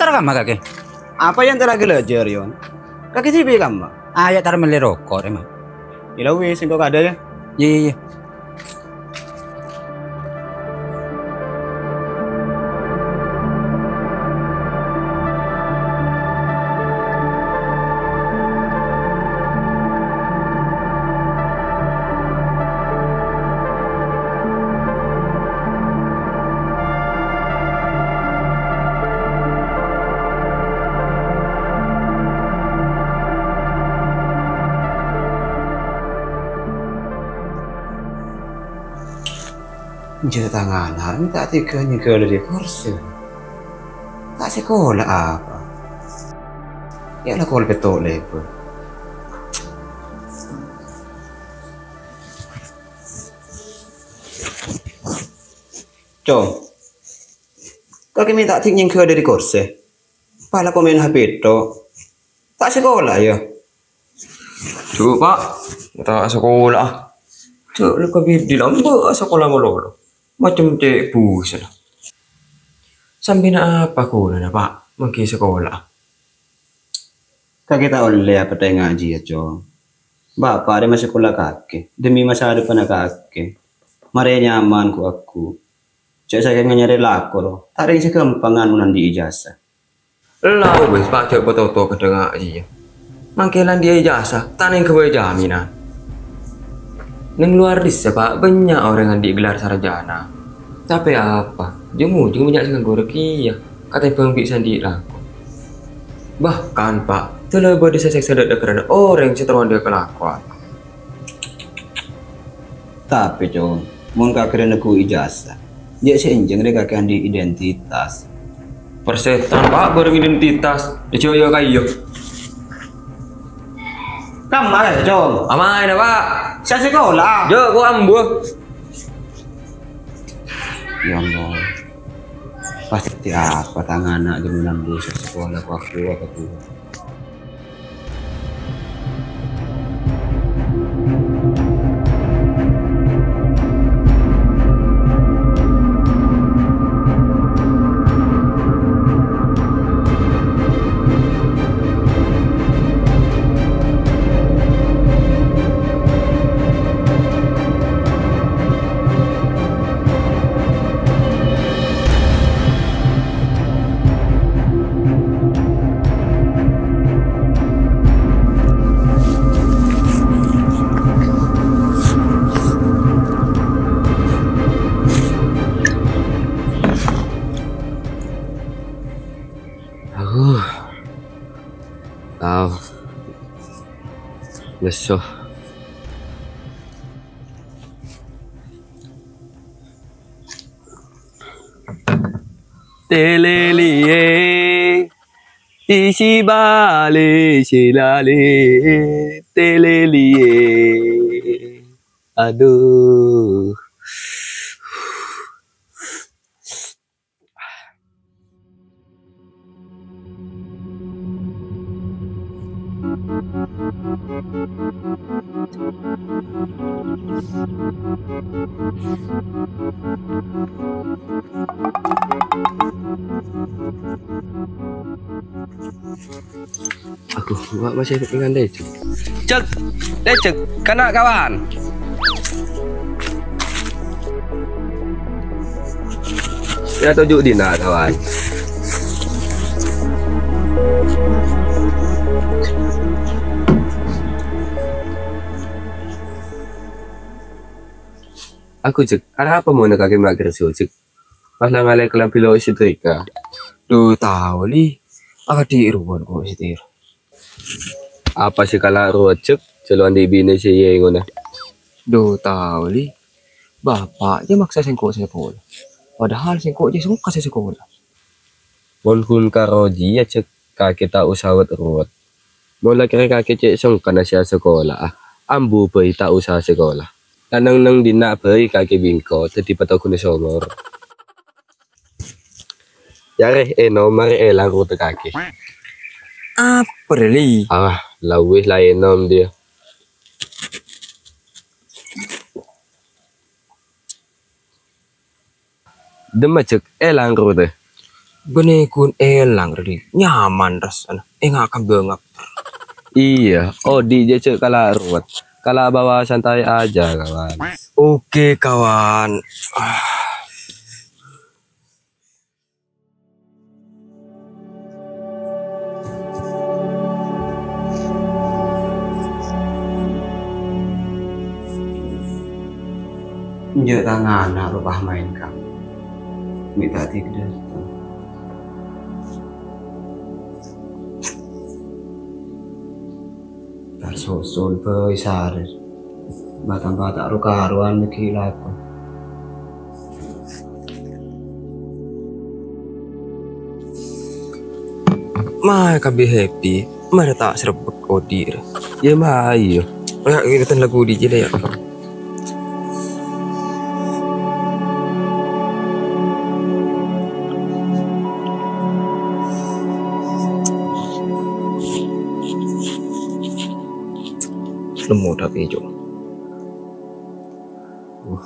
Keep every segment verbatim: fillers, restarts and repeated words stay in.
Entar kamma kakè. Apa yang telah gelajar, Yon? Kakè sibuk kamma? Ayo tar mellè roko', Rè, Ma. Ila wis, engko' kada ya. Iyâ, iyâ, iyâ. Jâ' tang ana' ta' tega nyèngghâl dâri korsè. Ta' sakola apa? Ya la kol petto' lèbât. Cong, kakè mè' ta' tega nyèngghâl dâri korsè. Pala komèn H P tok. Ta' sakola, ya? Jâ', Pa'. Ta' sakola, ah. Jâ', la kabidi lamba' sakola malolo. Macem cè' busana. Sampèyan apa ghunana, Pa', mangghi sakola? Kakè ta' ollè apatènga' jiyâ, Cong. Bapa' rè masakola kakè, demi masa depanna kakè. Marè nyaman ghu-lagghu. Jâ' sakènga nyarè lako, ro. Ta' rèng sè ghâmpangan mon andi' ijazah. Ella wis, Pa', jâ' bâtoto kadhânga' iyâ. Mangkèn la andi' ijazah, ta' nèng ghâbây jaminan. Nèng lowar dissa', Pa', bânnya' orèng andi' gelar sarjana. Tapè apa? Jung-ujung bânnya' sè nganggur kèya, katèmbhâng bi' sè andi' lako. Bahkan, Pa', dâlâ bâdâ sè sèksa dâ'-, dâ'-, orèng sè terro andi' kalakowan. Tapè, Cong, mon kakè rè neggu' ijazah, jâ' sè ènjhâng rè kakè andi' identitas. Persètan, Pa', bârâng identitas. Èjâ' iyâ ka'iyâ. Kamma rè, Cong? Amaèna, Pa'. Sè sakola. Jâ', ko' ambu. Ya Allah. Pastè apa tang ana' jâman ambu sè sakola ko' aku apa tuh? Aku tao lesso. Tèlèlèyè, isi bâli si lalè, tèlèlèyè. Aduh. Aku, wa-, masih ingat deh, Cuk. Cek, eh, Cek, kana' kawan. Ya, toju' dina, kawan. Aku, Cek, arapa mon kakè ma' kerso, Cek? Pas la ngalè kalambhi lo' setrika. Duh, tao, Li. Akadhi ruwet ko' setir. Apa sè kala' ruwet, Cek? Jhâ' lo' andi' binè sè èyèngona. Duh, tao, Li. Bapa' jâ maksa sèngko' sè sakola. Padahal sèngko' jâ songka sè sakola. Mon ghun karo jiyâ, Cek, kakè ta' osa wet-ruwet. Mon la kèra kakè cè' songkana sè asakola, ah, ambu bhâi ta' osa sakola. Taneng neng dinna' bhâi kakè bi' engko' dhâddhi patoghuna somor. Yarè, ènom, marè èlang rotè kakè. Apa rè, Li? Ah, la wis la ènom, dia. Dimma, Cek, èlang rotè. Bânnè ghun èlang, Rè. Nyaman rassana. Enga' kambhâng abdhâr. Iyâ, odi' jhâ' kala' ruwet. Kala' bawa santai aja, kawan. Oke, kawan. Ah. Enjâ' tang ana' ropa maèn kabbhi. Mè' ta' tigdhâ. Tar sosul bhâi sarè. Bâ-tambâ ta' ro-karowan mè' ghi' lako. Ma kabbhi happy, mara ta' srebbek odi' rè. Yâ, ma, iyâ. Yâ, kita lagu di jele yâ. Nemmo tapi, Cok. Wah.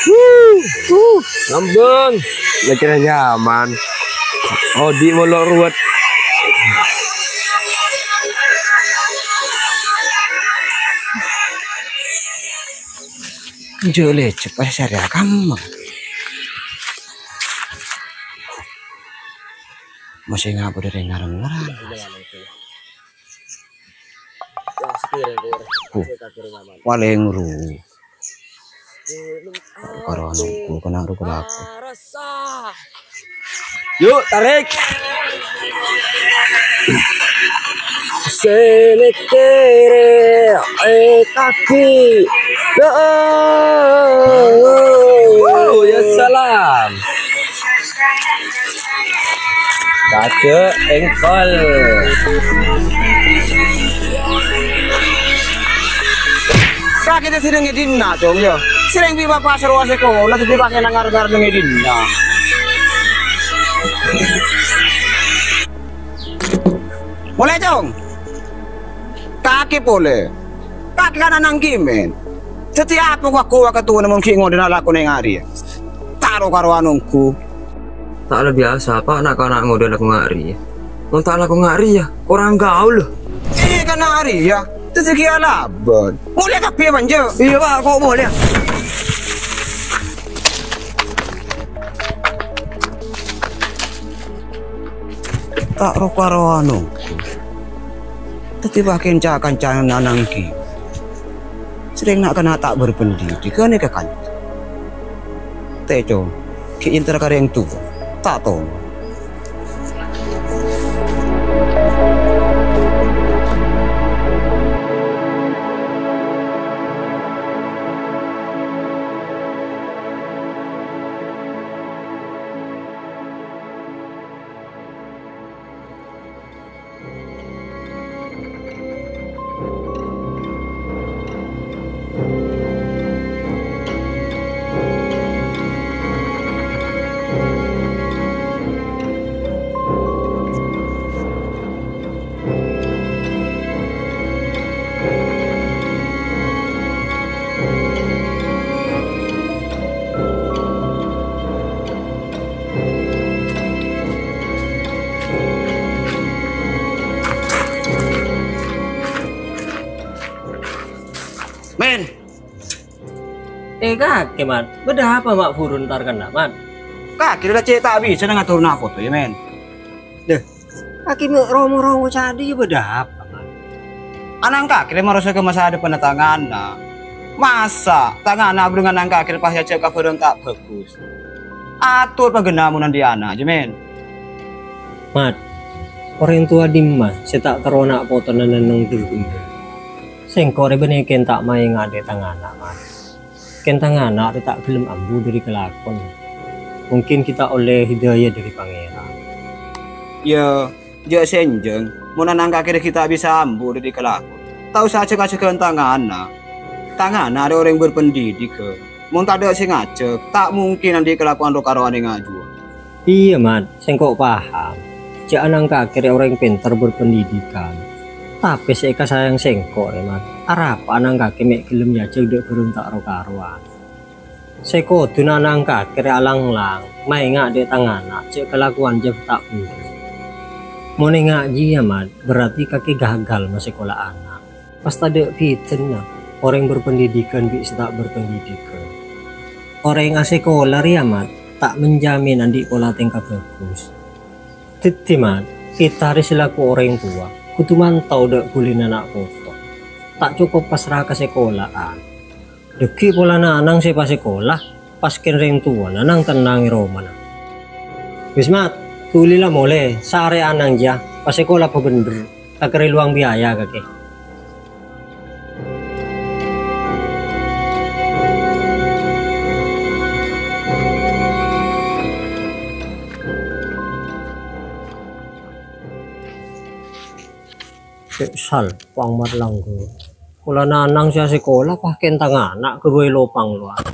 Wuh, wuh, ngambâng. Lè kèra nyaman. Odi' molo ruwet. Jhâ' lè cepet sè rèya kamma. Masih ngapa dâri ngarang-ngarang? Huh, palèng ru. Karo anongku kèna ru kalaku. Yuk, tarik. Sè nèkèrè, eh, kaki. Oh, ya salam. Kaki engkol. Kakè tè sè neng è dinna', Cong, yâ. Sèrèng bi' bapa' sè rowa sèkola, dhâddhi kakè nang ngar-ngar neng è dinna'. Molè, Cong. Kakè polè. Kakè kan ana' ghi' mèn. Dhâddhi apa kowa-kowa katowana mon ghi' ngodâna lako neng arèya? Ta' ro-karowan ongghu. Ta' la biyasa, Pa', na'-kana' ngodâ lako nga' rèya. Mon ta' lako nga' rèya, korang gaul. Iyâ, kan nga' rèya. Dhâddhi ghi' alabân. Molè kabbhi, manja. Iyâ, Pa', ko' molè. Ta' ro-karowan ongghu. Dhâddhi bâ' kènca kancana nangghi. Sèrèng na'-kana' ta' berpendidikan nèka kancana. Tè, Cong, ghi' èntar ka rèng towa. Ta' tong. Men! Eh, kakè, Man. Bâdâ apa, Ma', buru èntar kènna', Man? Kakè la cè' ta' bisa ngatorra poto, yâ, Men. Deh, kakè mè' rongo-rongo ca'diyâ bâdâ apa, Man? Anang kakè la marosa ka masa depanna tang ana'. Masa' tang ana' abarengngan anang kakè pas èajhâk ka bhârâng ta' bhâghus? Ator pagghâna mon andi' ana', jâ, Men. Mat, orèng towa dimma sè ta' terro na' potona nenneng dhul-ghundhul? Sèngko' rè bânnè kèng ta' maènga' dâri tang ana', Mat. Kèng tang ana' rè ta' ghellem ambu dâri kalakon. Mungkin ghi' ta' ollè hidayah dâri Pangèran. Yâ, jâ' sènjhâng, mon anang kakè rè ghi' ta' bisa ambu dâri kalakon, ta' osa ajhâk-ajhâghân tang ana'. Tang ana' rè orèng berpendidikan. Mon tadâ' sè ngajhâk, ta' mungkin andi' kalakowan ro-karowan è ngajhuwân. Iyâ, Mat, sèngko' paham. Jâ' anang kakè rè orèng pènter berpendidikan. Tapè sè èkasayang sèngko' rè, Mat, arapa ana'na kakè mè' ghellem nyajâng dâ' bârâng ta' ro-karowan. Sè koduna ana'na kakè rè alang-lang, maènga' dâ' tang ana' jhâ' kalakowan jhâ' ta' bhuru. Mon enga' jiyâ, Mat, berarti kakè gagal masèkola ana'. Pas tadâ' bhidhâna orèng berpendidikan bi' sè ta' berpendidikan. Orèng asèkola rèya, Mat, ta' menjamin andi' pola tèngka bhâghus. Dhâddhi, Mat, kita rè selaku orèng towa kodhu mantau dâ' bulina ana' poto. Ta' cokop pasra ka sèkola'an. Dhâggi' polana ana'na sè pasèkola, pas kèng rèng towana nang tennang è romana. Wis, Mat, dhuli la molè, sarè ana'na jiyâ, pasèkola pabhendher, ta' karè lowang biaya kakè. Cè' sal, Pang Marlangga. Polana ana'na sè asèkola, pas kèng tang ana' ghâbây lopang lowar.